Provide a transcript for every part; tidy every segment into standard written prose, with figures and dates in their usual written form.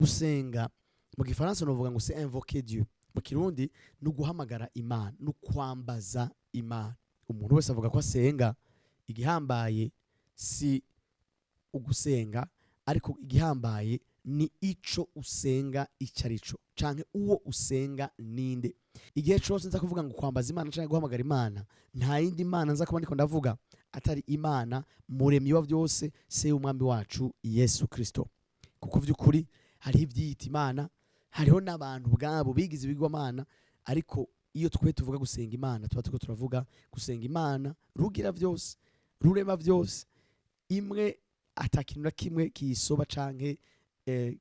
Gusenga mu Gifaransa novuga ngo c'est invoquer Dieu, mu Kirundi ni uguhamagara Imana, ni ukwambaza Imana. Umuntu wese avuga ko asenga. Igihambaye si ugusenga, ariko igihambaye ni ico usenga ico arico, canke uwo usenga ninde. Igihe cose nza kuvuga ngo kwambaza Imana canke guhamagara Imana, nta yindi Mana nza kuba ndiko ndavuga atari Imana muremyi wa byose, se w'Umwami wacu Yesu Kristo. Kuko vy'ukuri hariho ivyiyita Imana, hariho n'abantu ubwabo bigize ibigwamana, ariko iyo twe tuvuga gusenga Imana, tuba turiko turavuga gusenga Imana rugira byose, rurema byose, imwe ata kintu na kimwe kiyisoba canke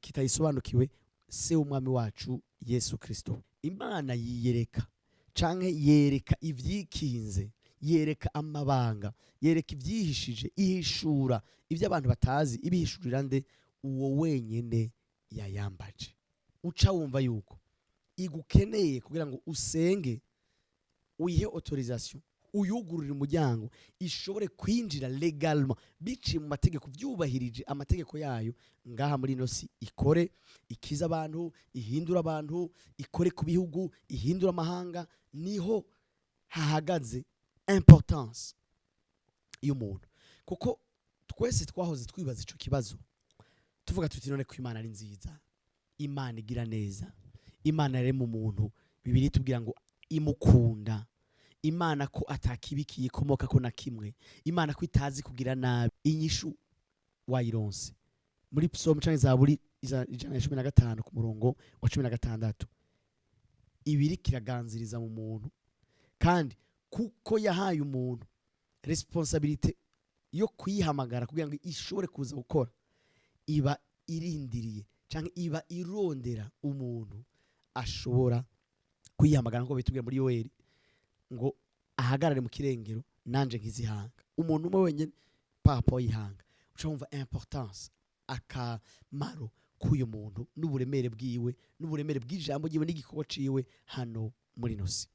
kitayisobanukiwe, se w'Umwami wacu Yesu Kristo. Imana yiyereka canke yereka ivyikinze, yereka amabanga, yereka ivyihishije, ihishura ibyo abantu batazi. Ibihishurira nde? Uwo wenyene yayambaje. Uca wumva yuko igukeneye kugira ngo usenge, uyihe autorisation, uyugururire umuryango, ishobore kwinjira légalement, biciye mu mategeko, byubahirije amategeko yayo, ngaha muri ino si, ikore, ikiza abantu, ihindura abantu, ikore ku bihugu, ihindura amahanga. Niho hahagaze importance y'umuntu, kuko twese twahoze twibaza ico kibazo, tuvuga tuti: "None ko Imana ari nziza, Imana igira neza, Imana yarema umuntu, Bibiliya itubwira ngo imukunda, Imana ko atakibi kiyikomoka ko na kimwe, Imana ko itazi kugira nabi?" Inyishu wayironse muri Psalm canke Zaburi 115 ku murongo wa 16. Ibiri kiraganziriza mu muntu, kandi kuko yahaye umuntu responsabilité yo kuyihamagara kugira ngo ishobore kuza gukora, iba irindiriye canke iba irondera umuntu ashobora kuyihamagara, nkuko bitubwira muri Yoeli ngo ahagarare mu kirengero nanje nkizihanga. Umuntu umwe wenyine papa yihanga. Uca wumva importance, akamaro k'uyu muntu n'uburemere bwiwe, n'uburemere bw'ijambo ryiwe n'igikorwa ciwe hano muri ino si.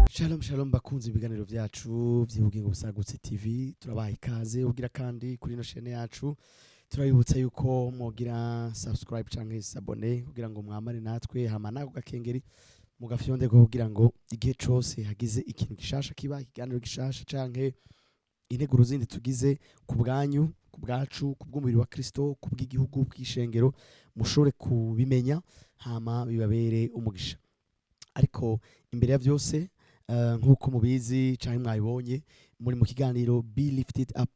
Shalom shalom, bakunze ibiganiro byacu by'Ubugingo Busagutse TV, turabaha ikaze ubwira kandi kuri ino chaîne yacu. Turabibutsa yuko mwogira subscribe canke s'abonner kugira ngo mwamane natwe, hama nako gakengeri mugafyonde kugira ngo igihe cose hagize ikintu gishasha kiba, ikiganiro gishasha canke integuro zindi tugize ku bwanyu, ku bwacu, ku bw'umubiri wa Kristo, ku bw'igihugu, bw'ishengero, mushobore kubimenya, hama bibabere umugisha. Ariko imbere ya byose, nk'uko mubizi canke mwabibonye, muri mu kiganiro Be Lifted Up,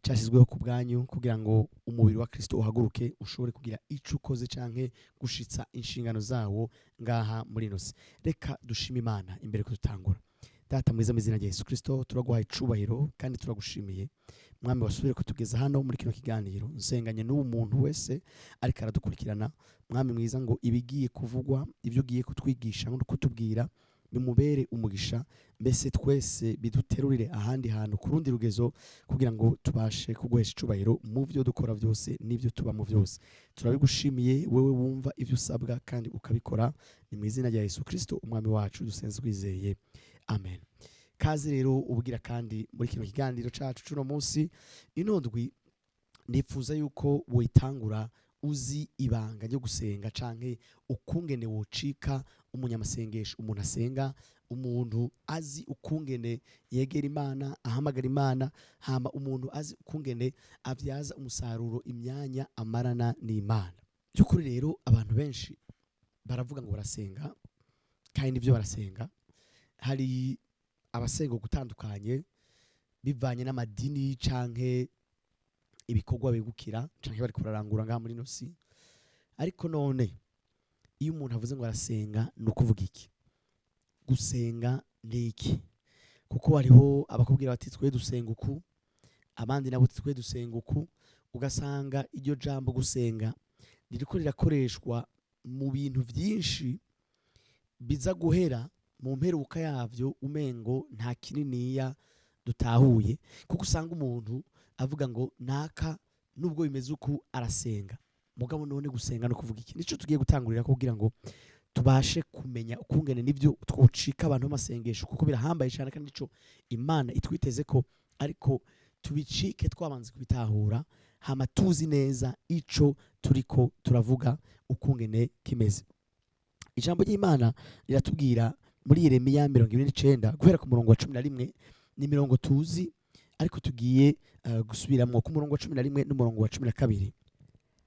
cyashyizweho ku bwanyu kugira ngo umubiri wa Kristo uhaguruke, ushobore kugira ico ukoze canke gushitsa inshingano zawo ngaha muri ino si. Reka dushime Imana imbere ko dutangura. Data mwiza, mu izina rya Yesu Kristo, turaguhaye icubahiro kandi turagushimiye, Mwami, wasubire kutugeza hano muri kino kiganiro. Nsenganye n'uwo muntu wese ariko aradukurikirana, Mwami mwiza, ngo ibigiye kuvugwa, ibyo ugiye kutwigisha no kutubwira, bimubere umugisha, mbese twese biduterurire ahandi hantu ku rundi rugezo, kugira ngo tubashe kuguhesha icubahiro mu byo dukora byose n'ibyo tubamo byose. Turabigushimiye, wewe wumva ibyo usabwa kandi ukabikora. Ni mu izina rya Yesu Kristo Umwami wacu dusenze twizeye, amen. Kaze rero ubwira kandi muri kino kiganiro cacu cuno munsi. Ino ndwi nifuza yuko woyitangura uzi ibanga ryo gusenga, canke ukungene wocika umunyamasengesho, umuntu asenga, umuntu azi ukungene yegera Imana, ahamagara Imana, hama umuntu azi ukungene abyaza umusaruro imyanya amarana n'Imana. By'ukuri rero, abantu benshi baravuga ngo barasenga, kandi nibyo, barasenga. Hari abasenga gutandukanye bivanye n'amadini canke ibikorwa begukira canke bari kurarangura ngaha muri ino si. Ariko none iyo umuntu avuze ngo arasenga, ni ukuvuga iki? Gusenga ni iki? Kuko hariho abakubwira bati: "Twe dusenga uku," abandi nabo "Twe dusenga uku." Ugasanga iryo jambo gusenga ririko rirakoreshwa mu bintu byinshi, biza guhera mu mperuka yavyo umengo nta kininiya dutahuye, kuko usanga umuntu avuga ngo naka nubwo bimeze uku arasenga. Mugabo none gusenga no kuvuga iki? Nico tugiye gutangurira kugira ngo Tubashe kumenya ukungene nibyo twocika abantu b'amasengesho, kuko birahambaye cyane kandi ico Imana itwiteze ko, ariko tubicike twabanze kubitahura, hama tuzi neza ico turiko turavuga ukungene kimeze. Ijambo ry'Imana riratubwira muri Yeremiya 29, guhera ku murongo wa 11. Ni imirongo tuzi, ariko tugiye gusubiramwo. Ku murongo wa 11 n'umurongo wa 12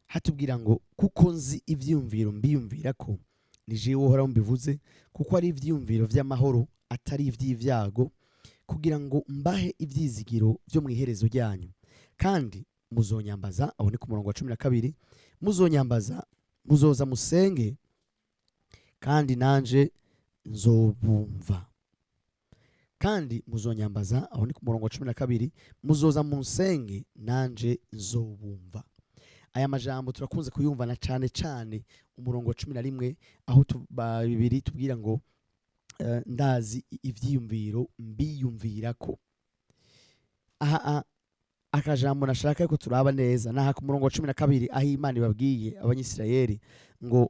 hatubwira ngo: "Kuko nzi ivyiyumviro mbiyumvira ko, ni jewe Uhoraho mbivuze, kuko ari ivyiyumviro vy'amahoro, atari ivy'ivyago, kugira ngo mbahe ivyizigiro vyo mu iherezo ryanyu. Kandi muzonyambaza." Aho ni ku murongo wa 12. "Muzonyambaza, muzoza musenge, kandi nanje nzobumva. Kandi muzonyambaza." Aho ni ku murongo wa 12. "Muzoza munsenge, nanje nzobumva." Aya majambo turakunze kuyumva, na cane cane umurongo wa 11, aho bibiri tubwira ngo "Ndazi ivyiyumviro mbiyumvirako." Aha akajambo nashaka ko turaba neza naha ku murongo wa 12, aho Imana ibabwiye Abanyisirayeli ngo: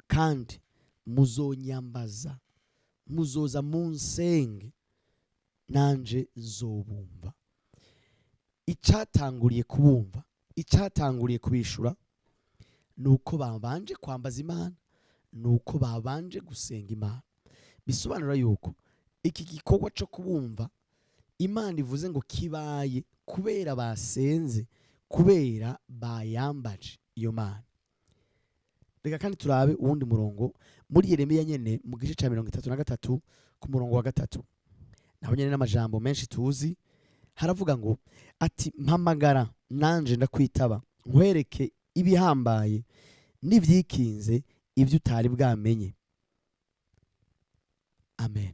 "Kandi muzonyambaza, muzoza munsenge, nanje nzobumva." Icatanguriye kubumva, icatanguriye kubishura, ni uko babanje kwambaza Imana, ni uko babanje gusenga Imana. Bisobanura yuko iki gikorwa cyo kubumva Imana ivuze ngo kibaye kubera basenze, kubera bayambaje iyo Mana. Reka kandi turabe uwundi murongo muri Yeremiya nyene, mu gice cya 33, ku murongo wa 3. Naho nyene n'amajambo menshi tuzi. Haravuga ngo ati: "Mpamagara, nanje ndakwitaba, nkwereke ibihambaye n'ivyikinze, ibyo utari bwamenye." Amen.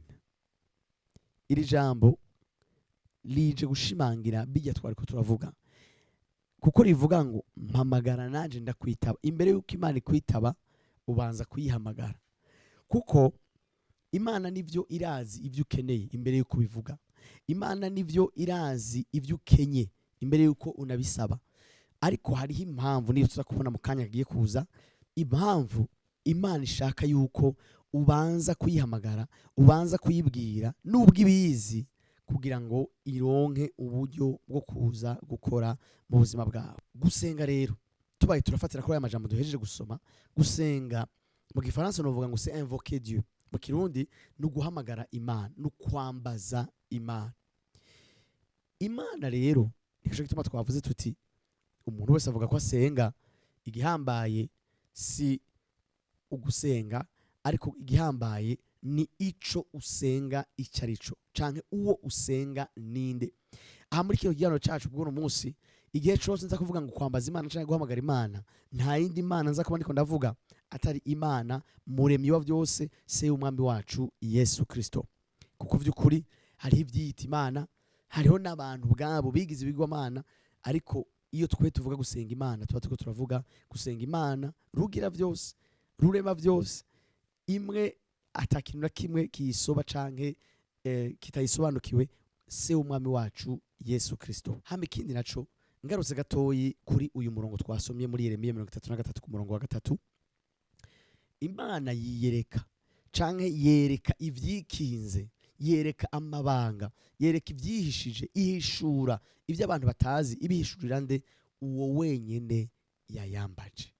Iri jambo rije gushimangira bijya twari ko turavuga, kuko rivuga ngo: "Mpamagara, nanje ndakwitaba." Imbere y'uko Imana ikwitaba, ubanza kuyihamagara, kuko Imana nivyo irazi ibyo ukeneye imbere y'uko ubivuga. Imana nivyo irazi ibyo ukenye imbere y'uko unabisaba. Ariko hariho impamvu, niyo tuza kubona mu kanya kagiye kuza, impamvu Imana ishaka yuko ubanza kuyihamagara, ubanza kuyibwira nubwo ibizi, kugira ngo ironke uburyo bwo kuza gukora mu buzima bwawe. Gusenga rero, tubaye turafatira kuri aya majambo duhejeje gusoma, gusenga mu Gifaransa novuga ngo c'est invoquer Dieu, mu Kirundi ni uguhamagara Imana, ni ukwambaza Imana. Imana rero, nico gituma twavuze tuti umuntu wese avuga ko asenga. Igihambaye si ugusenga, ariko igihambaye ni ico usenga icyo ari cyo, canke uwo usenga ninde. Aha muri kino kiganiro cacu bw'uno munsi, igihe cose nza kuvuga ngo kwambaza Imana canke guhamagara Imana, nta yindi Mana nza kuba ndiko ndavuga atari Imana Muremyi wa byose, Se w'Umwami wacu Yesu Kristo. Kuko vy'ukuri hariho ivyiyita Imana, hariho n'abantu ubwabo bigize ibigwamana, ariko iyo twe tuvuga gusenga Imana, tuba turiko turavuga gusenga Imana Rugira byose, Rurema byose, imwe ata kintu na kimwe kiyisoba canke kitayisobanukiwe, Se w'Umwami wacu Yesu Kristo. Hama ikindi naco, ngarutse gatoyi kuri uyu murongo twasomye muri Yeremiya 33, ku murongo wa 3, Imana yiyereka canke yereka ivyikinze, yereka amabanga, yereka ivyihishije, ihishura ibyo abantu batazi. Ibihishurira nde? Uwo wenyene yayambaje.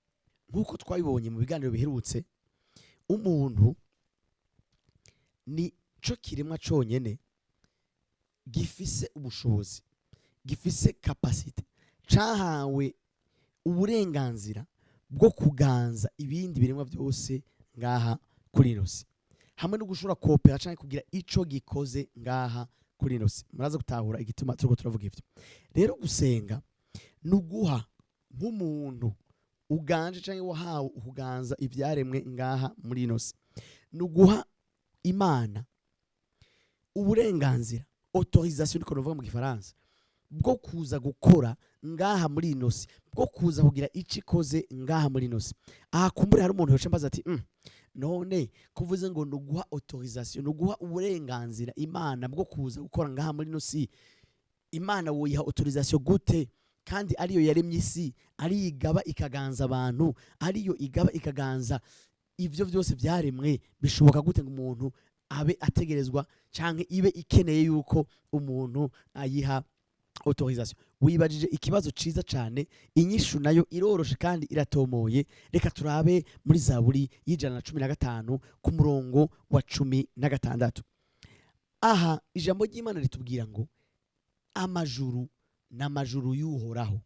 Nk'uko twabibonye mu biganiro biherutse, umuntu ni co kiremwa conyene gifise ubushobozi, gifise capacité, cahawe uburenganzira bwo kuganza ibindi biremwa byose ngaha kuri ino si, hamwe no gushobora kopera canke kugira ico gikoze ngaha kuri ino si. Muraza gutahura igituma turiko turavuga ivyo. Rero gusenga ni uguha nk'umuntu uganje canke wahawe ukuganza ivyaremwe ngaha muri ino si, ni uguha Imana uburenganzira, autorisation niko novuga mu Gifaransa, bwo kuza gukora ngaha muri ino si, bwo kuza kugira ico ikoze ngaha muri ino si. Aha kumbure hari umuntu yoca ambaza ati: None kuvuze ngo ni uguha autorisation, ni uguha uburenganzira Imana bwo kuza gukora ngaha muri ino si, Imana woyiha autorisation gute kandi ariyo yaremye isi, ariyo igaba ikaganza abantu, ariyo igaba ikaganza Ivyo vyose vyaremwe bishoboka gute ngo umuntu abe ategerezwa canke ibe ikeneye yuko umuntu ayiha autorisation? Wibajije ikibazo ciza cane. Inyishu nayo iroroshe kandi iratomoye. Reka turabe muri Zaburi y'115 ku murongo wa 16. Aha ijambo ry'Imana ritubwira ngo amajuru n'amajuru y'Uhoraho,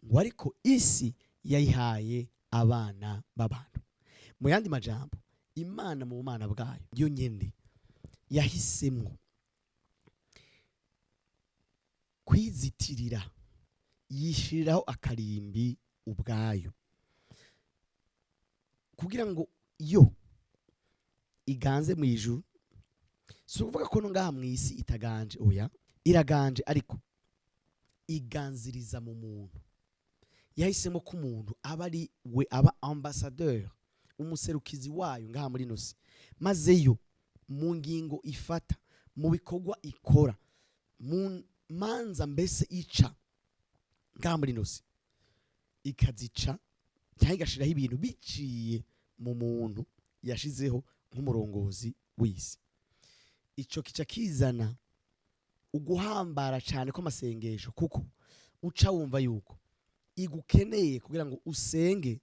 ngo ariko isi yayihaye abana b'abantu. Mu yandi majambo, Imana mu bumana bwayo yo nyene yahisemwo kwizitirira, yishiriraho akarimbi ubwayo kugira ngo yo iganze mu ijuru. Si ukuvuga ko no ngaha mu isi itaganje, oya, iraganje, ariko iganziriza mu muntu. Yahisemo ko umuntu aba ari we aba ambassadeur, umuserukizi wayo ngaha muri ino si, maze yo mu ngingo ifata, mu bikorwa ikora, mu manza mbese ica ngaha muri ino si, ikazica cyangwa igashiraho ibintu biciye mu muntu yashizeho nk'umurongozi w'isi. Ico kica kizana uguhambara cyane kw'amasengesho, kuko uca wumva yuko igukeneye kugira ngo usenge,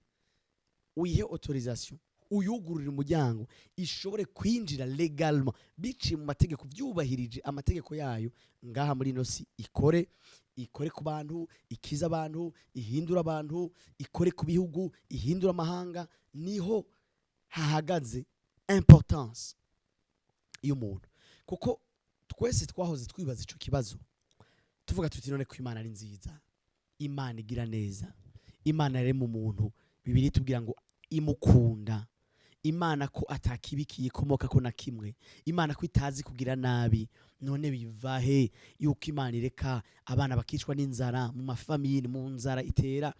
uyihe autorisation, uyugururire umuryango, ishobore kwinjira légalement, biciye mu mategeko, byubahirije amategeko yayo, ngaha muri ino si, ikore ku bantu, ikize abantu, ihindura abantu, ikore ku bihugu, ihindura amahanga. Niho hahagaze importance y'umuntu, kuko twese twahoze twibaza ico kibazo, tuvuga tuti: "None ko Imana ari nziza, Imana igira neza, Imana yarema umuntu, Bibiliya itubwira ngo imukunda, Imana ko atakibi kiyikomoka ko na kimwe, Imana ko itazi kugira nabi, none biva he yuko Imana ireka abana bakicwa n'inzara mu ma famines, mu nzara itera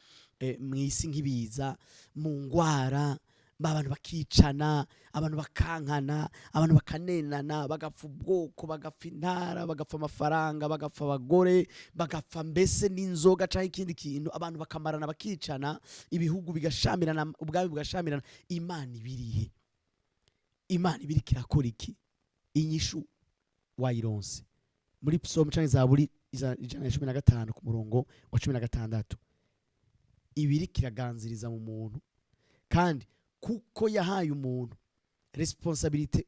mu isi nk'ibiza, mu ngwara, abantu bakicana, abantu bakankana, abantu bakanenana, bagapfa ubwoko, bagapfa intara, bagapfa amafaranga, bagapfa abagore, bagapfa mbese n'inzoga cyangwa ikindi kintu, abantu bakamarana, bakicana, ibihugu bigashamirana, ubwami bugashamirana? Imana ibirihe? Imana ibiriko irakora iki?" Inyishu wayironse muri Psaume canke Zaburi 115 ku murongo wa 16. Ibiriko iraganziriza mu muntu, kandi kuko yahaye umuntu responsabilité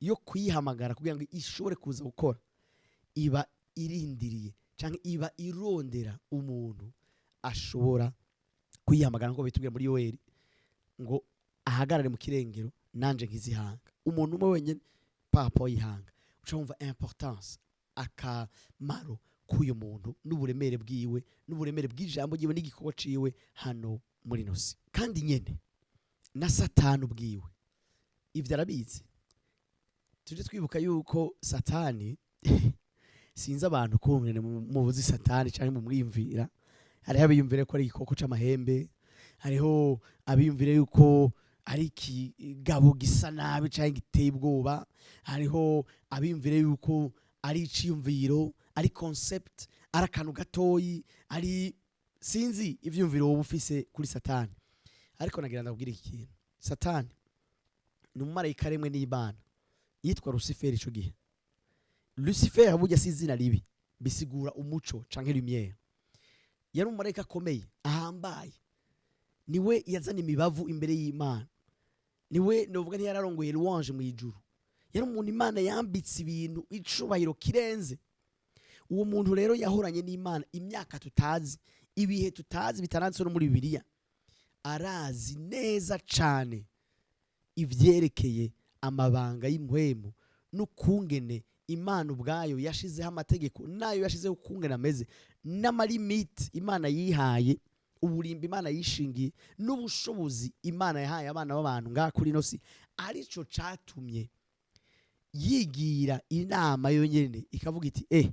yo kuyihamagara kugira ngo ishobore kuza gukora, iba irindiriye cyangwa iba irondera umuntu ashobora kuyihamagara, nk'uko bitubwira muri Yoweri ngo ahagarare mu kirengero nanje nkizihanga. Umuntu umwe wenyine papa w'ihanga. Uca wumva importance, akamaro k'uyu muntu n'uburemere bwiwe n'uburemere bw'ijambo ryiwe n'igikorwa ciwe hano muri ino si. Kandi nyene na Satani ubwiwe ivyo arabizi. Tuje twibuka yuko Satani, sinzi abantu kungene mubuzi Satani canke mumwiyumvira. Hariho abiyumvira ko ari igikoko c'amahembe, hariho abiyumvira yuko ari ikigabo gisa nabi canke giteye ubwoba, hariho abiyumvira yuko ari iciyumviro, ari concept, ari akantu gatoyi, ari sinzi ivyumviro wowe ufise kuri Satani. Ariko nagira ndabwira iki kintu: Satani ni umumarayika aremwe n'Imana, yitwa Rusiferi ico gihe. Lucifer burya si izina ribi, bisigura umuco canke lumière. Yari umumarayika akomeye, ahambaye. Niwe yazana imibavu imbere y'Imana, niwe novuga ntiyararongoye louange mu ijuru. Yari umuntu Imana yambitse ibintu, icubahiro kirenze. Uwo muntu rero yahoranye n'Imana imyaka tutazi, ibihe tutazi, bitananditse no muri Bibiliya. Arazi neza cane ivyerekeye amabanga y'impwemu n'ukungene Imana ubwayo yashizeho amategeko, nayo yashizeho ukungene ameze, n'ama limites Imana yihaye, uburimbi Imana yishingiye, n'ubushobozi Imana yahaye abana b'abantu ngaha kuri ino si. Arico catumye yigira inama yonyene, ikavuga iti: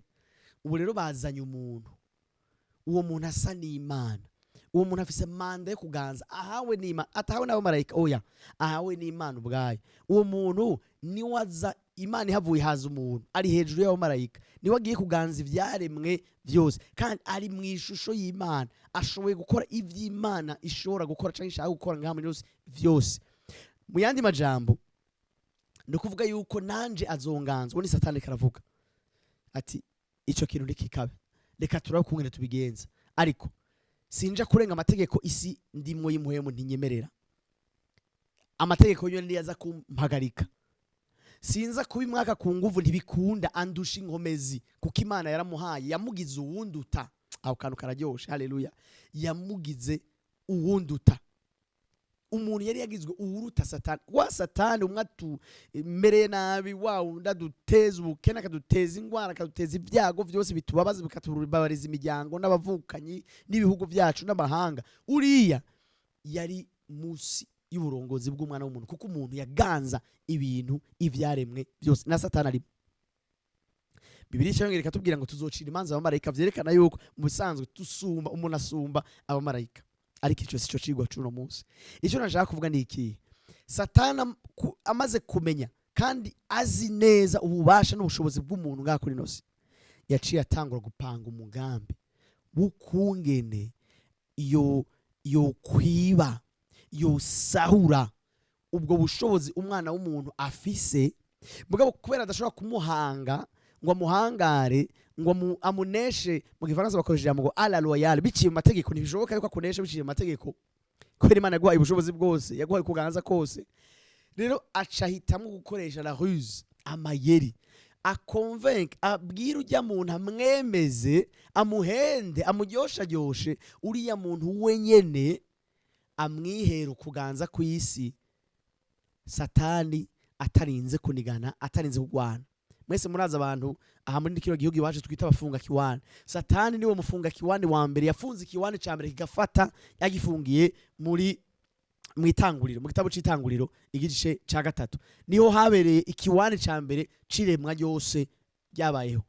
"Ubu rero bazanye umuntu, uwo muntu asa n'Imana, uwo muntu afise mandat yo kuganza ahawe n'Imana, atahawe n'abamarayika, oya, ahawe n'Imana ubwayo. Uwo muntu niwe aza, Imana ihavuye haza umuntu ari hejuru y'abamarayika, niwe agiye kuganza ivyaremwe vyose, kandi ari mu ishusho y'Imana, ashoboye gukora ivy'Imana ishobora gukora canke ishaka gukora ngaha muri yose vyose." Mu yandi majambo, ni ukuvuga yuko nanje azonganza. Uwo ni Satani karavuga ati: "Ico kintu ntikikabe, reka turabe ukungene tubigenza, ariko sinja kurenga amategeko. Isi ndimwo y'impwemu ntinyemerera, amategeko yo niyo aza kumpagarika. Sinza kuba imwaka ku nguvu, ntibikunda, andusha inkomezi." Kuko Imana yaramuhaye, yamugize uwunduta. Aho kantu kararyoshe, haleluya! Yamugize uwunduta. Umuntu yari yagizwe uwuruta Satani. Wa Satani umwe atumereye nabi, wa wundi aduteza ubukene, akaduteza ingwara, akaduteza ibyago byose bitubabaza, bikatubabariza imiryango n'abavukanyi n'ibihugu byacu n'amahanga, uriya yari munsi y'uburongozi bw'umwana w'umuntu, kuko umuntu yaganza ibintu, ibyaremwe byose, na Satani arimo. Bibiliya cyangwa ikatubwira ngo tuzocira imanza abamarayika, vyerekana yuko mu bisanzwe tusumba, umuntu asumba abamarayika. Ariko ico sico cigwa c'uno munsi. Icyo nashaka kuvuga ni ikihe? Satani amaze kumenya kandi azi neza ububasha n'ubushobozi bw'umuntu ngaha kuri ino si, yaciye atangura gupanga umugambi w'ukungene yo yokwiba, yosahura ubwo bushobozi umwana w'umuntu afise. Mugabo kubera adashobora kumuhanga ngo amuhangare, ngo amuneshe, mu Gifaransa bakoresheje ijambo ngo à la loyale, biciye mu mategeko. Ntibishoboka yuko akunesha biciye mu mategeko, kubera Imana yaguhaye ubushobozi bwose, yaguhaye kuganza kose. Rero aca ahitamwo gukoresha la ruse, amayeri, akonvenke, abwira ujya muntu, amwemeze, amuhende, amuryoshajyoshe uriya muntu wenyene, amwihere ukuganza kw'isi, Satani atarinze kunigana, atarinze kugwana. Mwese murazi abantu aha muri kino gihugu iwacu twita abafunga kiwani. Satani niwe mufunga kiwani wa mbere. Yafunze ikiwani ca mbere kigafata, yagifungiye muri mu Itanguriro, mu gitabo c'Itanguriro igice ca 3, niho habereye ikiwani ca mbere c'iremwa ryose ryabayeho.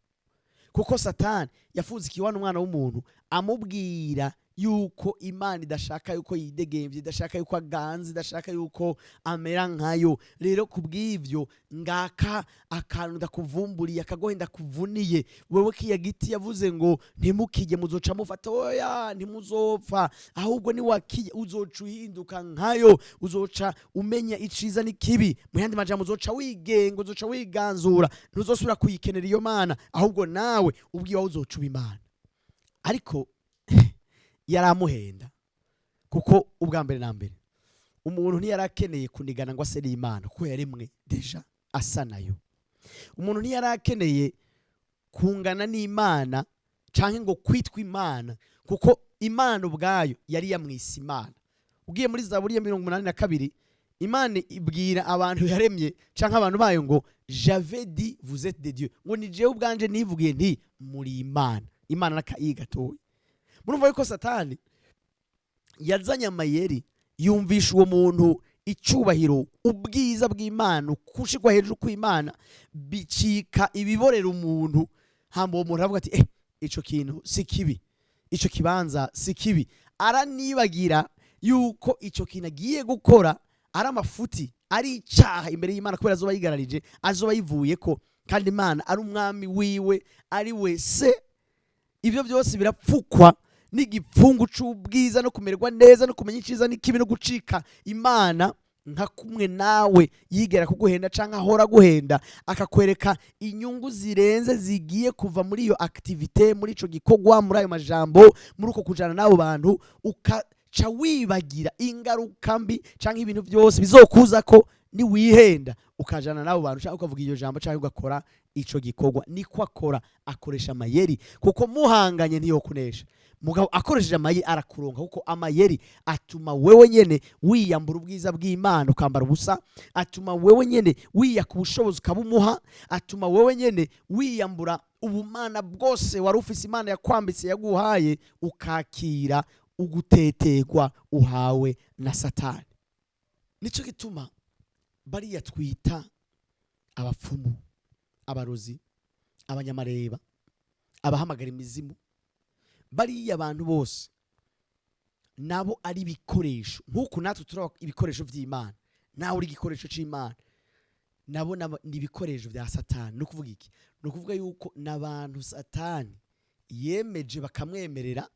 Kuko Satani yafunze ikiwani umwana w'umuntu, amubwira yuko Imana idashaka yuko yidegemvye, idashaka yuko aganza, idashaka yuko amera nkayo. Rero kubw'ivyo, ngaka akantu ndakuvumburiye, akagohe ndakuvuniye wewe. Kiya giti yavuze ngo ntimukirye muzoca mufata, oya, ntimuzopfa, ahubwo niwakirya uzoca uhinduka nkayo, uzoca umenya iciza n'ikibi. Mu yandi majambo, uzoca wigenga, uzoca wiganzura, ntuzosubira kuyikenera iyo Mana, ahubwo nawe ubwiwawe uzoca uba Imana. Ariko yaramuhenda, kuko ubwa mbere na mbere umuntu ntiyari akeneye kunigana ngo ase n'Imana, kuko yaremwe déjà asa nayo. Umuntu ntiyari akeneye kungana n'Imana canke ngo kwitwa Imana, kuko Imana ubwayo yari yamwise Imana. Ugiye muri Zaburi ya 82, Imana ibwira abantu yaremye canke abantu bayo ngo: "J'avais dit: vous êtes des dieux." Ngo ni jewe ubwanje nivugiye nti: muri Imana. Imana n'akayi gatoya. Murumva yuko Satani yazanye amayeri, yumvisha uwo muntu icyubahiro, ubwiza bw'Imana, kushirwa hejuru kw'Imana, bicika ibiborera umuntu. Hamba uwo muntu aravuga ati: "Eh, ico kintu si kibi, ico kibanza si kibi." Aranibagira yuko ico kintu agiye gukora ari amafuti, ari icaha imbere y'Imana, kubera azoba yigararije, azoba yivuye ko kandi Imana ari umwami wiwe, ari we se. Ibyo byose birapfukwa n'igipfungu c'ubwiza no kumererwa neza no kumenya icyiza n'ikibi no gucika Imana. Nka kumwe nawe yigera kuguhenda canke ahora aguhenda, akakwereka inyungu zirenze zigiye kuva muri iyo activité, muri ico gikorwa, muri ayo majambo, muri uko kujana n'abo bantu, ukaca wibagira ingaruka mbi canke ibintu byose bizokuza ko niwihenda ukajana n'abo bantu, canke ukavuga iryo jambo, canke ugakora ico gikorwa. Niko akora, akoresha amayeri, kuko muhanganye ntiyokunesha. Mugabo akoresheje amayeri arakuronka, kuko amayeri atuma wewe nyene wiyambura ubwiza bw'Imana ukambara ubusa, atuma wewe nyene wiyaka ubushobozi ukabumuha, atuma wewe nyene wiyambura ubumana bwose wari ufise, Imana yakwambitse, yaguhaye, ukakira ugutetegwa uhawe na Satani. Nico gituma bariya twita abapfumu, abarozi, abanyamareba, abahamagara imizimu, bariya abantu bose nabo ari ibikoresho, nk'uku natwe turi ibikoresho by'Imana, nawe uri igikoresho cy'Imana, nabo ni ibikoresho bya Satani. Ni ukuvuga iki? Ni ukuvuga yuko n'abantu Satani yemeje, bakamwemerera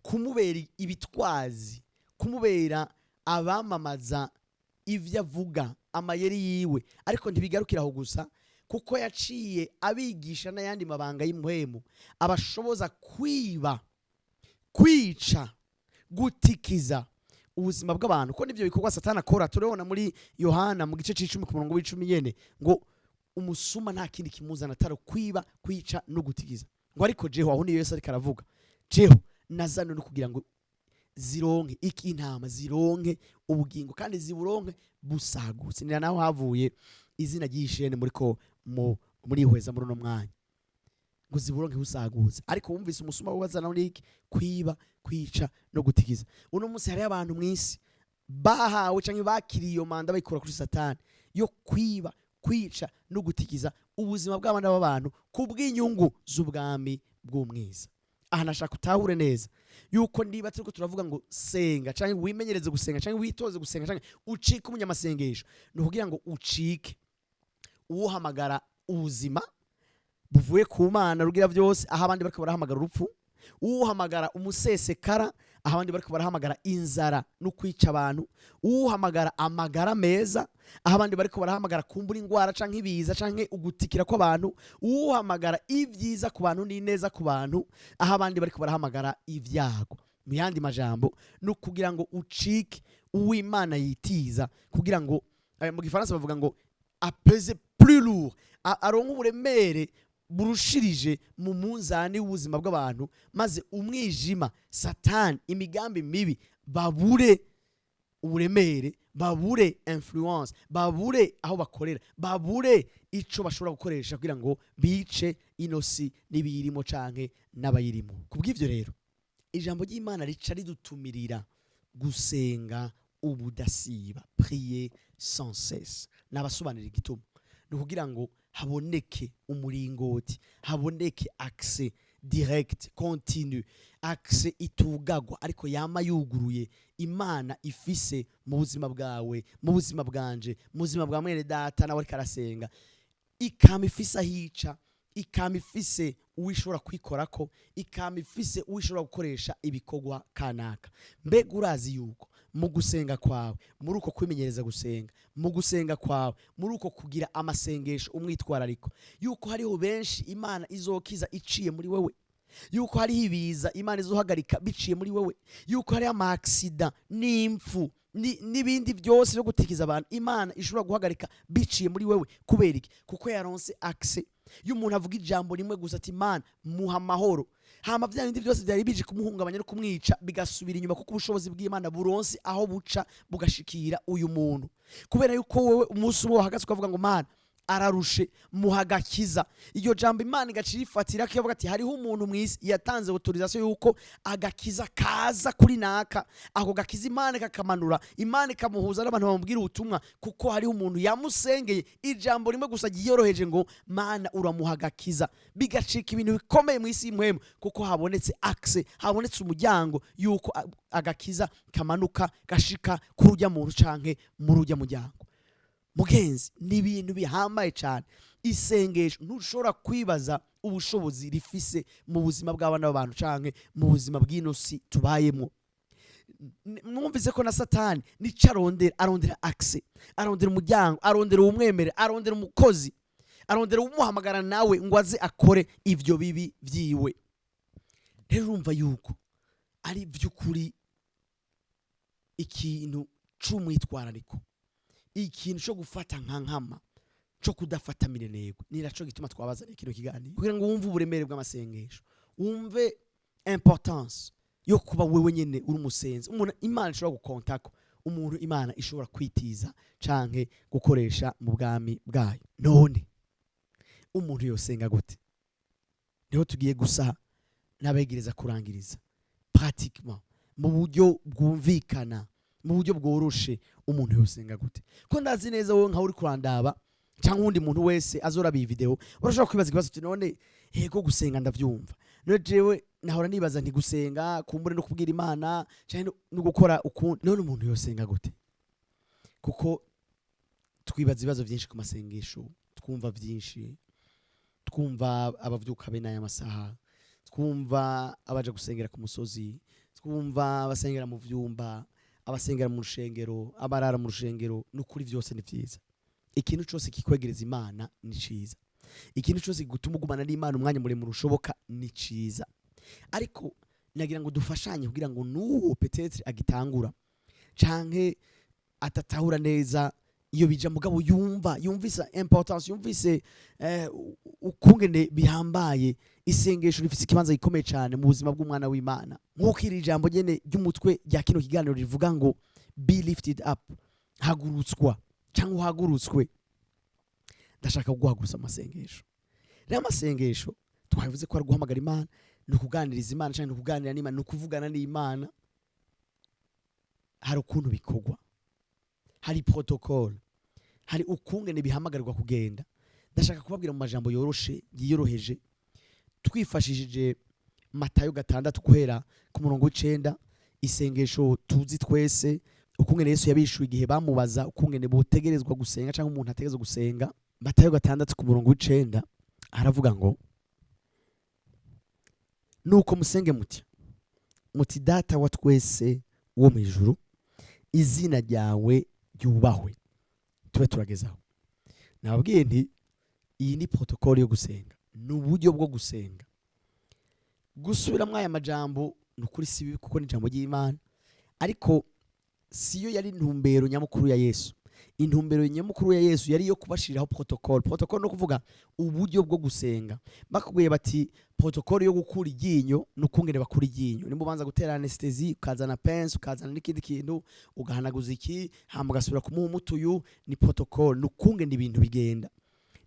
kumubera ibitwazi, kumubera abamamaza. Ivyo avuga, amayeri yiwe, ariko ntibigarukira aho gusa, kuko yaciye abigisha n'ayandi mabanga y'impwemu abashoboza kwiba, kwica, gutikiza ubuzima bw'abantu, ko nibyo bikorwa Satani akora. Turabona muri Yohana mu gice c'icumi ku murongo w'icumi nyene ngo umusuma nta kindi kimuzana atari kwiba, kwica no gutikiza. Ngo ariko jeho, aho niyo Yesu ariko aravuga, jeho nazanwe no kugira ngo zironke iki? Intama zironke ubugingo kandi ziburonke busagutse. Ni naho havuye izina ry'ishene muri ko murihweza muri uno mwanya, ngo ziburonke busagutse. Ariko wumvise umusuma wazana muri iki? Kwiba, kwica no gutikiza. Uno munsi hariho abantu mw'isi bahawe canke bakiriye iyo manda bayikura kuri Satani yo kwiba, kwica no gutikiza ubuzima bw'abana b'abantu ku bw'inyungu z'ubwami bw'umwiza. Aha nashaka utahure neza yuko niba turiko turavuga ngo senga canke wimenyereze gusenga canke witoze gusenga canke ucike umunyamasengesho, ni ukugira ngo ucike uhamagara ubuzima buvuye ku Mana rugira byose aho abandi bariko barahamagara urupfu, uhamagara umusesekara aho abandi bariko barahamagara inzara no kwica abantu, uhamagara amagara meza aho abandi bariko barahamagara kumbura ingwara canke ibiza canke ugutikira kw'abantu, uhamagara ibyiza ku bantu n'ineza ku bantu aho abandi bariko barahamagara ibyago. Mu yandi majambo, ni ukugira ngo ucike uw'Imana yitiza, kugira ngo mu Gifaransa bavuga ngo apese plus lourd, aronke uburemere burushirije mu munzani w'ubuzima bw'abantu, maze umwijima, Satani, imigambi mibi babure uburemere, babure influence, babure aho bakorera, babure ico bashobora gukoresha kugira ngo bice ino si n'ibiyirimo canke n'abayirimo. Kubw'ivyo rero, ijambo ry'Imana rica ridutumirira gusenga ubudasiba, prier sans cesse. Nabasobanurira igituma: ni ukugira ngo haboneke umuringoti, haboneke accès direct, continu, accès itugagwa ariko yama yuguruye, Imana ifise mu buzima bwawe, mu buzima bwanje, mu buzima bwa mwene data nawe ariko arasenga, ikama ifise ahica, ikama ifise uwishobora kwikorako, ikama ifise uwishobora gukoresha ibikorwa kanaka. Mbega urazi yuko mu gusenga kwawe, muri uko kwimenyereza gusenga, mu gusenga kwawe, muri uko kugira amasengesho umwitwarariko, yuko hariho benshi Imana izokiza iciye muri wewe, yuko hariho ibiza Imana izohagarika biciye muri wewe, yuko hariho ama accident n'impfu n'ibindi byose byo gutikiza abantu Imana ishobora guhagarika biciye muri wewe? Kubera iki? Kuko yaronse accès. Iyo umuntu avuga ijambo rimwe gusa ati: "Imana, muha amahoro", hama bya bindi byose byari bije kumuhungabanya no kumwica bigasubira inyuma, kuko ubushobozi bw'Imana buronse aho buca bugashikira uyu muntu, kubera yuko wowe umunsi umwe wahagaze ukavuga ngo: "Mana, ararushe, muha agakiza." Iryo jambo Imana igaca irifatira ko ikavuga ati: "Hariho umuntu mu isi yatanze autorisation yuko agakiza kaza kuri naka." Ako gakiza Imana ikakamanura, Imana ikamuhuza n'abantu bamubwira ubutumwa, kuko hariho umuntu yamusengeye ijambo rimwe gusa ryiyoroheje ngo: "Mana, uramuha agakiza." Bigacika ibintu bikomeye mu isi y'impwemu, kuko habonetse accès, habonetse umuryango yuko agakiza kamanuka gashika kuri urya muntu canke muri urya muryango. Mugenzi, ni ibintu bihambaye cyane. Isengesho, ntushobora kwibaza ubushobozi rifise mu buzima bw'abana b'abantu canke mu buzima bw'ino si tubayemo. Mwumvise ko na Satani nico arondera: arondera accès, arondera umuryango, arondera uwumwemere, arondera umukozi, arondera umuhamagara nawe ngo aze akore ivyo bibi vyiwe. Rero urumva yuko ari by'ukuri ikintu c'umwitwarariko, ikintu cyo gufata nka nkama, cyo kudafata minenegwe. Ni naco gituma twabazaniye kino kiganiro, kugira ngo wumve uburemere bw'amasengesho, wumve importance yo kuba wewe nyene uri umusenzi, umuntu Imana ishobora gukontako, umuntu Imana ishobora kwitiza canke gukoresha mu bwami bwayo. None umuntu yosenga gute? Niho tugiye gusa n'abegereza kurangiriza. Pratiquement, mu buryo bwumvikana, mu buryo bworoshe, umuntu yosenga gute? Ko ndazi neza wowe nkawe uri kurandaba cyangwa uwundi muntu wese azoraba iyi video, urashobora kwibaza ikibazo uti: "None yego, gusenga ndavyumva, none jewe nahora nibaza nti gusenga kumbure no kubwira Imana canke no gukora ukundi, none umuntu yosenga gute?" Kuko twibaza ibibazo byinshi ku masengesho, twumva byinshi, twumva abavyuka bene aya masaha, twumva abaja gusengera ku musozi, twumva abasengera mu vyumba. Abasengera mu rushengero, abarara mu rushengero, n'ukuri byose ni vyiza. Ikintu cyose kikwegereza Imana ni ciza. Ikintu cyose gutuma ugumana n'Imana umwanya muremure ushoboka ni ciza. Ariko nagira ngo dufashanye kugira ngo n'uwo peut-être agitangura canke atatahura neza iyo bija, mugabo yumva, yumvise importance, yumvise ukungene bihambaye, isengesho rifise ikibanza gikomeye cyane mu buzima bw'umwana w'Imana, nk'uko iri jambo nyene ry'umutwe rya kino kiganiro rivuga ngo "Be lifted up", hagurutswa cyangwa uhagurutswe. Ndashaka kuguhagurutsa amasengesho. Rero amasengesho twabivuze ko ari guhamagara Imana, ni ukuganiriza Imana cyangwa ni ukuganira n'Imana, ni ukuvugana n'Imana. Hari ukuntu bikorwa, hari protocole, hari ukungene bihamagarirwa kugenda. Ndashaka kubabwira mu majambo yoroshe, yiyoroheje, twifashishije Matayo 6 guhera ku murongo w'9, isengesho tuzi twese, ukungene Yesu yabishuye igihe bamubaza ukungene botegerezwa gusenga cyangwa umuntu ategerezwa gusenga. Matayo 6 ku murongo w'9 haravuga ngo: "Nuko musenge mutya muti: Data wa twese wo mu ijuru, izina ryawe ryubahwe." Tube turagezaho. Nababwiye nti iyi ni protocole yo gusenga, ni uburyo bwo gusenga. Gusubiramo aya majambo ni ukuri si bibi, kuko ni ijambo ry'Imana, ariko siyo yari intumbero nyamukuru ya Yesu. Intumbero nyamukuru ya Yesu yari iyo kubashiriraho protocole. Protocole no kuvuga uburyo bwo gusenga. Bakubwiye bati protocole yo gukura iryinyo, n'ukungene bakura iryinyo: nimba ubanza gutera anesthésie, ukazana pince, ukazana n'ikindi kintu, ugahanaguza iki, hama ugasubira kumuha umuti uyu, ni protocole, n'ukungene ibintu bigenda.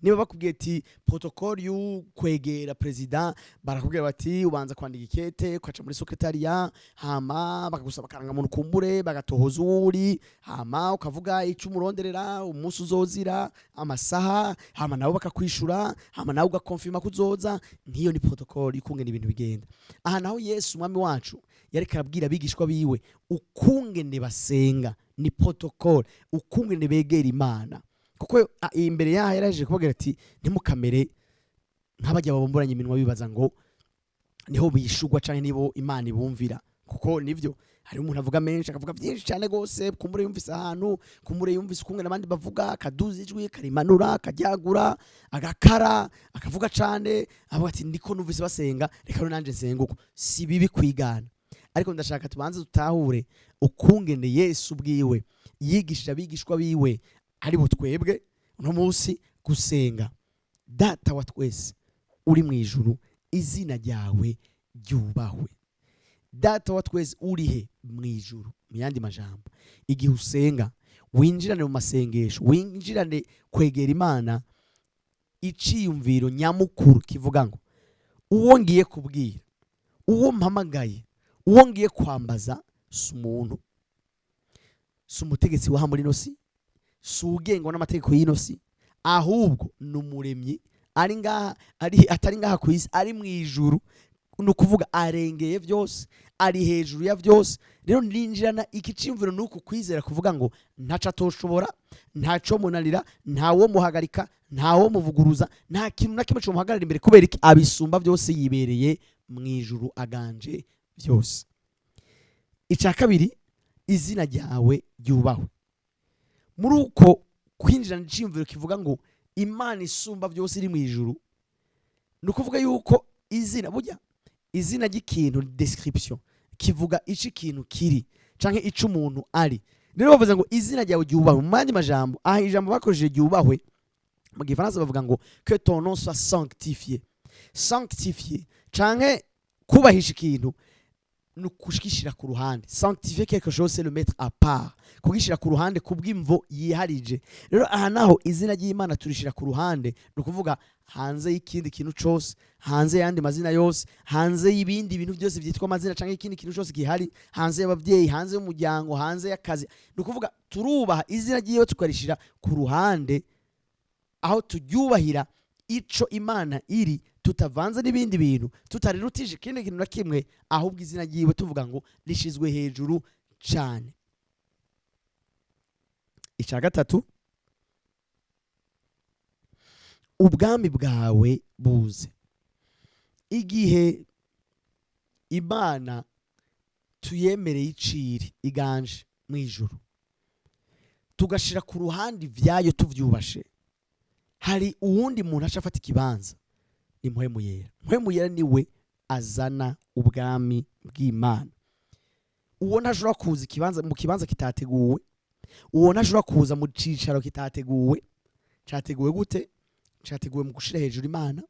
Niba bakubwiye ati protocole yo kwegera president, barakubwira bati ubanza kwandika ikete, ukaca muri secrétariat, hama bakagusaba akarangamuntu, kumbure bagatohoza uwuri, hama ukavuga icyo umuronderera, umunsi uzozira, amasaha, hama nabo bakakwishura, hama nawe ugakonfirma ko uzoza. Nk'iyo ni protocole y'ukungene ibintu bigenda. Aha naho Yesu Umwami wacu yariko arabwira abigishwa biwe ukungene basenga, ni protocole, ukungene begera Imana, kuko imbere yaho yaraje kubabwira ati ntimukamere nk'abajya babomboranya iminwa bibaza ngo niho bishugwa canke nibo Imana ibumvira. Kuko nivyo, hari umuntu avuga menshi, akavuga byinshi cyane gose, kumbure yumvise ahantu, kumbure yumvise ukungene abandi bavuga, akaduza ijwi, akarimanura, akaryagura, agakara, akavuga cane, avuga ati ndiko numvise basenga, reka rero nanje nsenga uko. Si bibi kwigana, ariko ndashaka tubanze dutahure ukungene Yesu ubwiwe yigishije abigishwa biwe, ari bo twebwe uno munsi, gusenga: "Data wa twese uri mu ijuru, izina ryawe ryubahwe." Data wa twese uri he? Mu ijuru. Mu yandi majambo, igihe usenga, winjirane mu masengesho, winjirane kwegera Imana iciyumviro nyamukuru kivuga ngo uwo ngiye kubwira, uwo mpamagaye, uwo ngiye kwambaza si umuntu, si umutegetsi waha muri ino si, si ugengwa n'amategeko y'ino si, ahubwo ni Umuremyi ari ngaha, ari atari ngaha ku isi, ari mu ijuru. Ni ukuvuga arengeye byose, ari hejuru ya byose. Rero ninjirana iki cyiyumviro ni uku kwizera kuvuga ngo ntaco atoshobora, ntaco munanira, ntawo muhagarika, ntawo muvuguruza, nta kintu na kimwe comuhagarara imbere. Kubera iki? Abisumba byose, yibereye mu ijuru, aganje byose. Icya kabiri, izina ryawe ryubahwe. Muri uko kwinjirana iciyumviro kivuga ngo Imana isumba byose iri mu ijuru, ni ukuvuga yuko izina, burya izina ry'ikintu, description, kivuga ico ikintu kiri canke ico umuntu ari. Rero bavuze ngo izina ryawe ryubahwe. Mu yandi majambo, aha ijambo bakoresheje "ryubahwe", mu Gifaransa bavuga ngo "que ton nom soit sanctifié". Sanctifié canke kubahisha ikintu ni ukugishira ku ruhande. Sanctifier quelque chose, c'est le mettre à part, kugishira ku ruhande kubw'imvo yiharije. Rero aha naho izina ry'Imana turishira ku ruhande, ni ukuvuga hanze y'ikindi kintu cose, hanze y'andi mazina yose, hanze y'ibindi bintu byose byitwa amazina canke ikindi kintu cyose gihari, hanze y'ababyeyi, hanze y'umuryango, hanze y'akazi. Ni ukuvuga turubaha izina ryiwe, tukarishira ku ruhande, aho turyubahira ico Imana iri, tutavanze n'ibindi bintu, tutarirutije ikindi kintu na kimwe, ahubwo izina ryiwe tuvuga ngo rishizwe hejuru cane. Icya gatatu, ubwami bwawe buze. Igihe Imana tuyemereye iciri iganje Mu ijuru, tugashira ku ruhande ivyayo tuvyubashe, hari uwundi muntu aca afata ikibanza, ni Mpwemu Yera. Mpwemu Yera niwe azana ubwami bw'Imana. Uwo ntashobora kuza ikibanza mu kibanza kitateguwe, uwo ntashobora kuza mu cicaro kitateguwe. Categuwe gute? Categuwe mu gushira hejuru Imana,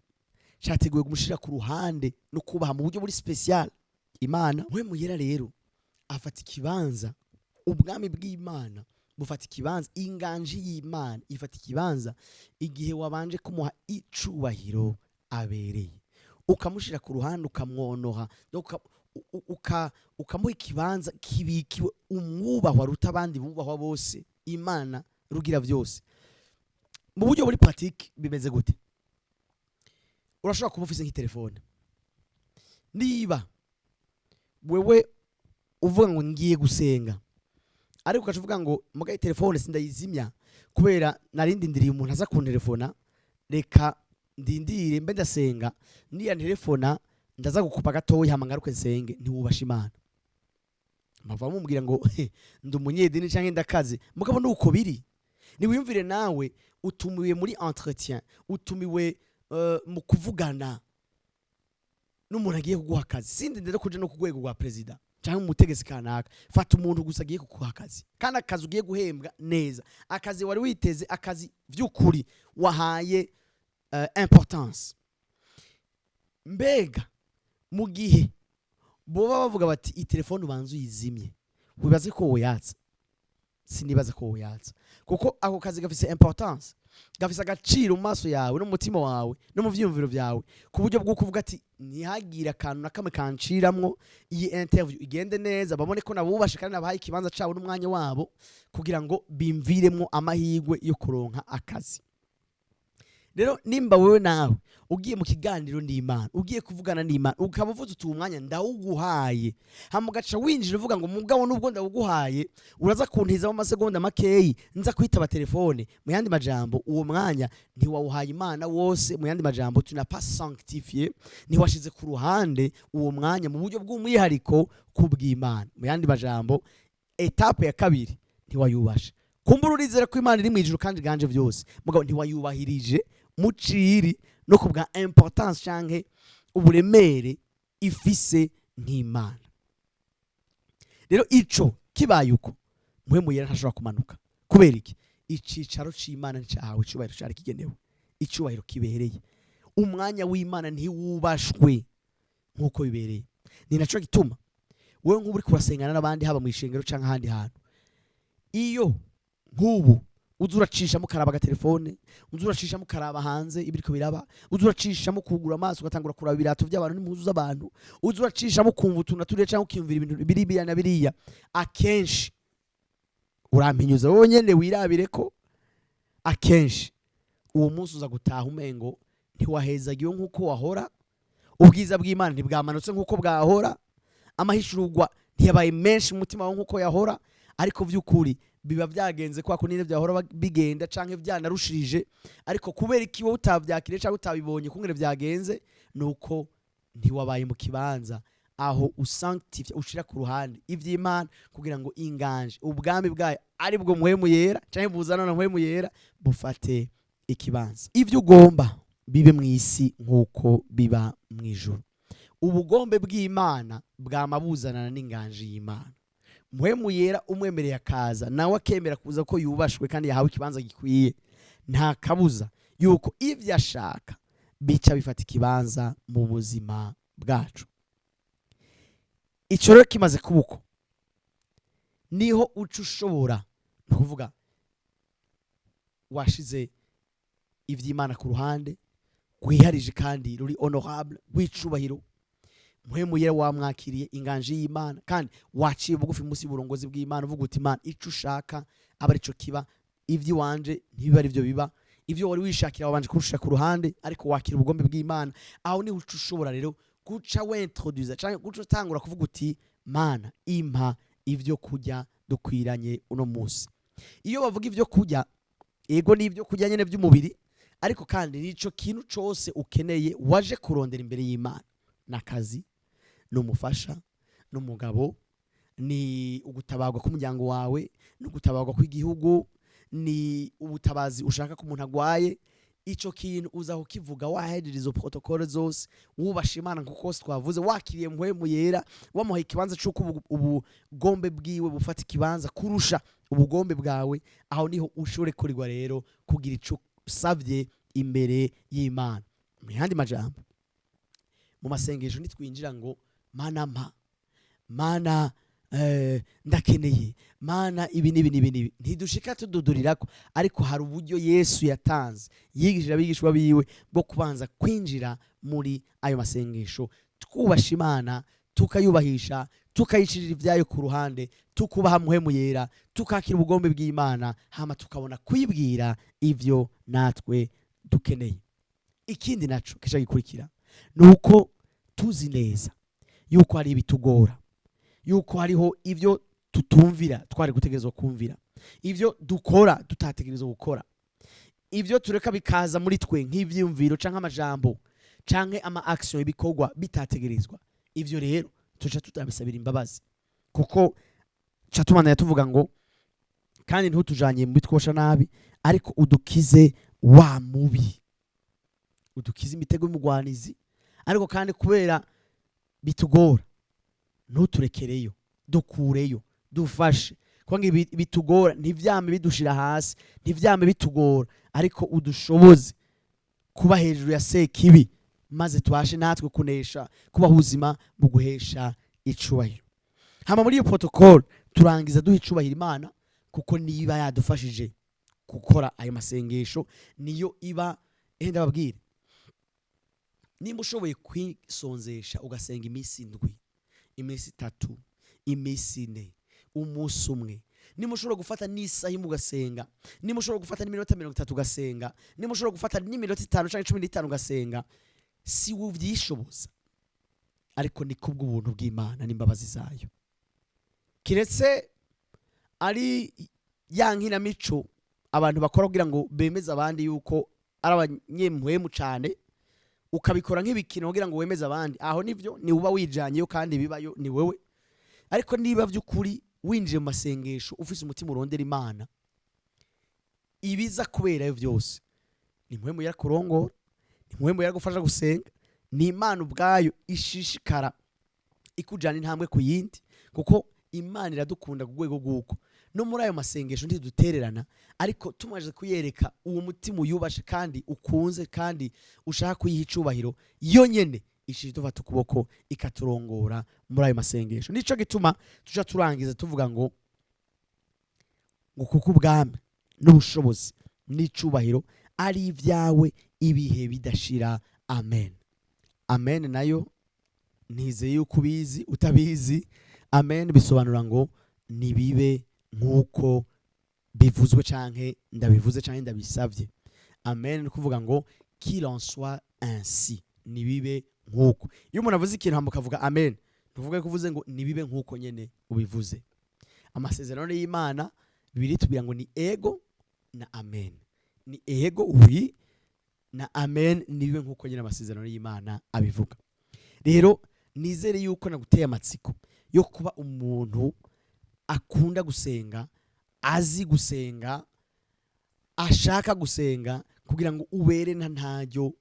categuwe gushira ku ruhande no kubaha mu buryo buri spécial Imana. Mpwemu Yera rero afata ikibanza, ubwami bw'Imana bufata ikibanza, inganji y'Imana ifata ikibanza igihe wabanje kumuha icubahiro abereye, ukamushira ku ruhande, ukamwonoha, ukamuha ikibanza kibikiwe umwubahwa aruta abandi bubahwa bose, Imana Rugira byose. Mu buryo buri pratique bimeze gute? Urashobora kuba ufise nk'itelefone. Niba wewe uvuga ngo ngiye gusenga, ariko ugaca uvuga ngo muga telefone sindayizimya kubera narindindiriye umuntu aza kuntelefona, reka ndindire mbe ndasenga, niya telefona ndaza gukupa gatoya hama ngaruke nsenge, ntiwubasha Imana. Mpava mumubwira ngo ndi umunyedini canke ndakaze, mugabo nuko biri. Niwiyumvire nawe utumiwe muri entretien, utumiwe mu kuvugana n'umuntu agiye kuguha akazi. Sindi ndende kuja no ku rwego rwa perezida cyangwa umutegetsi kanaka. Fata umuntu gusa agiye kuguha akazi, kandi akazi ugiye guhembwa neza, akazi wari witeze, akazi vy'ukuri wahaye importance. Mbega mu gihe boba bavuga bati iyi telefone ubanza uyizimye, wibaze ko woyatsa? Sinibaza ko woyatsa, kuko ako kazi gafise importance, gafise agaciro mu maso yawe no mu mutima wawe no mu vyiyumviro vyawe, ku buryo bw'uko uvuga ati ntihagire akantu na kamwe kanciramwo, iyi interview igende neza, babone ko nabubashe kandi nabahaye ikibanza cabo n'umwanya wabo, kugira ngo bimviremwo amahirwe yo kuronka akazi. Rero nimba wewe nawe ugiye mu kiganiro n'Imana, ugiye kuvugana n'Imana, ukaba uvuze uti uwo mwanya ndawuguhaye, hama ugaca winjira uvuga ngo mugabo nubwo ndawuguhaye, uraza kuntizamo amasegonda makeyi nza kwitaba telefone, mu yandi majambo uwo mwanya ntiwawuhaye Imana wose. Mu yandi majambo, tu n'as pas sanctifié, ntiwashize ku ruhande uwo mwanya mu buryo bw'umwihariko kubw'Imana. Mu yandi majambo, étape ya kabiri ntiwayubashe. Kumbura urizera ko Imana iri mu ijuru kandi iganje byose, mugabo ntiwayubahirije muciri no kubwa importance canke uburemere ifise nk'Imana. Rero ico kibaye uko, Mpwemu Yera ntashobora kumanuka. Kubera iki? Icicaro c'Imana nticahawe icubahiro cari kigenewe, icubahiro kibereye. Umwanya w'Imana ntiwubashwe nk'uko bibereye. Ni naco gituma wewe nk'ubu uriko urasengana n'abandi, haba mu ishengero canke ahandi hantu, iyo nk'ubu uza uracishamo ukaraba agatelefone, uza uracishamo ukaraba hanze ibiriko biraba, uza uracishamo kugura amaso ugatangura kuraba ibirato by'abantu n'impuzu z'abantu, uza uracishamo ukumva utuntu na turiya cyangwa ukiyumvira ibintu biri biriya na biriya, akenshi urampinyuza wowe nyene wirabire ko akenshi uwo munsi uza gutaha umengo ntiwahezagiwe nk'uko wahora, ubwiza bw'Imana ntibwamanutse nk'uko bwahora, amahishurwa ntiyabaye menshi mu mutima wawe nk'uko yahora. Ariko vy'ukuri biba byagenze kwa kunine byahora bigenda canke byanarushirije. Ariko kubera iki wowe utavyakiriye canke utabibonye kungene vyagenze? Nuko ntiwabaye mu kibanza aho usanctify, ushira ku ruhande ivy'Imana kugira ngo inganje, ubwami bwayo, ari bwo Mpwemu Yera canke buzana na Mpwemu Yera, bufate ikibanza. Ivyo ugomba bibe mu isi nk'uko biba mu ijuru. Ubugombe bw'Imana bwama buzanana n'inganji y'Imana. Mpwemu Yera umwemereye akaza, nawe akemera kuza ko yubashwe kandi yahawe ikibanza gikwiye, nta kabuza yuko ivyo ashaka bica bifata ikibanza mu buzima bwacu. Ico rero kimaze kuba uko, niho uca ushobora, ni ukuvuga washize ivy'Imana ku ruhande rwiharije kandi ruri honorable, rw'icubahiro, Mpwemu Yera wamwakiriye, inganji y'Imana, kandi waciye bugufi munsi y'uburongozi bw'Imana, uvuga uti Imana, ico ushaka aba arico kiba, ivy'iwanje ntibiba arivyo biba. Ivyo wari wishakira wabanje kurushira ku ruhande, ariko wakira ubugombe bw'Imana. Aho niho uca ushobora rero guca wintroduza canke guca utangura kuvuga uti Mana, impa ivyo kurya dukwiranye uno munsi. Iyo bavuga ivyo kurya, ego, ni ibyo kurya nyene by'umubiri, ariko kandi nico kintu cose ukeneye waje kurondera imbere y'Imana: n'akazi, n'umufasha, n'umugabo, Ni ugutabarwa k'umuryango wawe, ni ugutabarwa kw'igihugu, ni ubutabazi ushaka ko umuntu agwaye. Ico kintu uza kukivuga wahejeje izo protocole zose, wubasha Imana nkuko kose twavuze, wakiriye Mpwemu Yera, wamuhaye ikibanza c'uko ubugombe bwiwe bufata ikibanza kurusha ubugombe bwawe. Aho niho ushobore kurirwa rero kugira ico usavye imbere y'Imana. Mu yandi majambo, mu masengesho ntitwinjira ngo: "Mana mpa, Mana, ndakeneye, Mana, ibi n'ibi n'ibi n'ibi." Ntidushika tududurirako, ariko hari uburyo Yesu yatanze, yigishije abigishwa biwe, bwo kubanza kwinjira muri ayo masengesho twubasha Imana, tukayubahisha, tukayicirira ibyayo ku ruhande, tukubaha Mpwemu Yera, tukakira ubugombe bw'Imana, hama tukabona kwibwira ivyo natwe dukeneye. Ikindi naco kisha gikurikira ni uko tuzi neza yuko hari ibitugora, yuko hariho ibyo tutumvira twari gutegerezwa kumvira, ibyo dukora tutategerezwa gukora, ibyo tureka bikaza muri twe nk'ivyiyumviro canke amajambo canke ama action, ibikorwa bitategerezwa. Ivyo rero tuca tutabisabira imbabazi, kuko ca tubandanya tuvuga ngo: "Kandi ntutujanye mu bitwosha nabi, ariko udukize wa mubi, udukize imitego y'umugwanizi." Ariko kandi kubera bitugora, ntuturekereyo, dukureyo, dufashe, kuko ngo bitugora ntivyame bidushira hasi, ntivyame bitugora, ariko udushoboze kuba hejuru ya sekibi, maze tubashe natwe kunesha, kubaho ubuzima buguhesha icubahiro. Hama muri iyo protocole turangiza duha icubahiro Imana, kuko niba yadufashije gukora ayo masengesho, niyo iba ndababwire, nimba ushoboye kwisonzesha ugasenga iminsi 7, iminsi 3, iminsi 4, umunsi umwe, nimba ushobora gufata n'isaha imwe ugasenga, nimba ushobora gufata n'iminota 30 ugasenga, nimba ushobora gufata n'iminota 5 cyangwa 15 ugasenga, si we uvyishoboza, ariko ni kubw'ubuntu bw'Imana n'imbabazi zayo. Kiretse ari ya nkinamico abantu bakora kugira ngo bemeze abandi yuko ari abanyempwemu cane, ukabikora nk'ibikino kugira ngo wemeze abandi, aho nivyo ni uba wijanyeyo kandi bibayo ni wewe. Ariko niba by'ukuri winjiye mu masengesho ufise umutima urondera Imana, ibiza kuberayo byose ni Mpwemu yarakurongora, ni Mpwemu yaragufasha gusenga, ni Imana ubwayo ishishikara ikujana intambwe ku yindi, kuko Imana iradukunda ku rwego rw'uko no muri ayo masengesho ntidutererana. Ariko tumaze kuyereka uwo mutima uyubashe kandi ukunze kandi ushaka kuyiha icubahiro, yo nyene ishije dufata ukuboko ikaturongora muri ayo masengesho. Nico gituma tuja turangiza tuvuga ngo: "Kuko ubwami n'ubushobozi n'icubahiro ari ibyawe ibihe bidashira, amen." Amen nayo ntizeye yuko ubizi. Utabizi, amen bisobanura ngo nibibe nk'uko bivuzwe, canke ndabivuze, canke ndabisavye. Amen ni kuvuga ngo "qu'il en soit ainsi", nibibe nk'uko. Iyo umuntu avuze ikintu hama ukavuga amen, ntuvuge ko uvuze ngo nibibe nk'uko nyene ubivuze. Amasezerano y'Imana, Bibiliya itubwira ngo ni ego na amen, ni ego, oui, na amen, nibibe nk'uko nyine amasezerano y'Imana abivuga. Rero nizere yuko naguteye amatsiko yo kuba umuntu akunda gusenga, azi gusenga, ashaka gusenga, kugira ngo ubere na ntaryo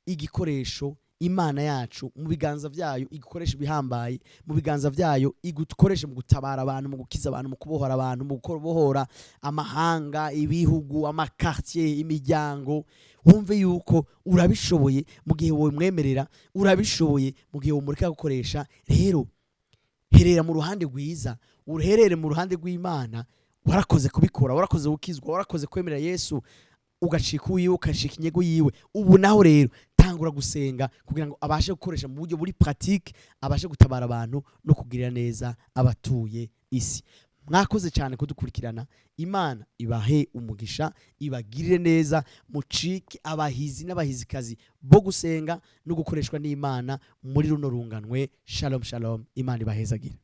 igikoresho Imana yacu mu biganza byayo, igukoresha ibihambaye mu biganza byayo, igukoreshe mu gutabara abantu, mu gukiza abantu, mu kubohora abantu, mu kubohora amahanga, ibihugu, ama quartier, imiryango. Wumve yuko urabishoboye mu gihe wowe mwemerera, urabishoboye mu gihe womureka gukoresha. Rero herera mu ruhande rwiza, uherere mu ruhande rw'Imana. Warakoze kubikora, warakoze gukizwa, warakoze kwemerera Yesu ugacika uwiwe, ukacika inyego yiwe. Ubu naho rero tangura gusenga kugira ngo abashe gukoresha mu buryo buri pratique, abashe gutabara abantu no kugirira neza abatuye isi. Mwakoze cyane kudukurikirana. Imana ibahe umugisha, ibagirire neza, mucike abahizi n'abahizikazi bo gusenga no gukoreshwa n'Imana muri runo runganwe. Shalom, shalom. Imana ibahezagire.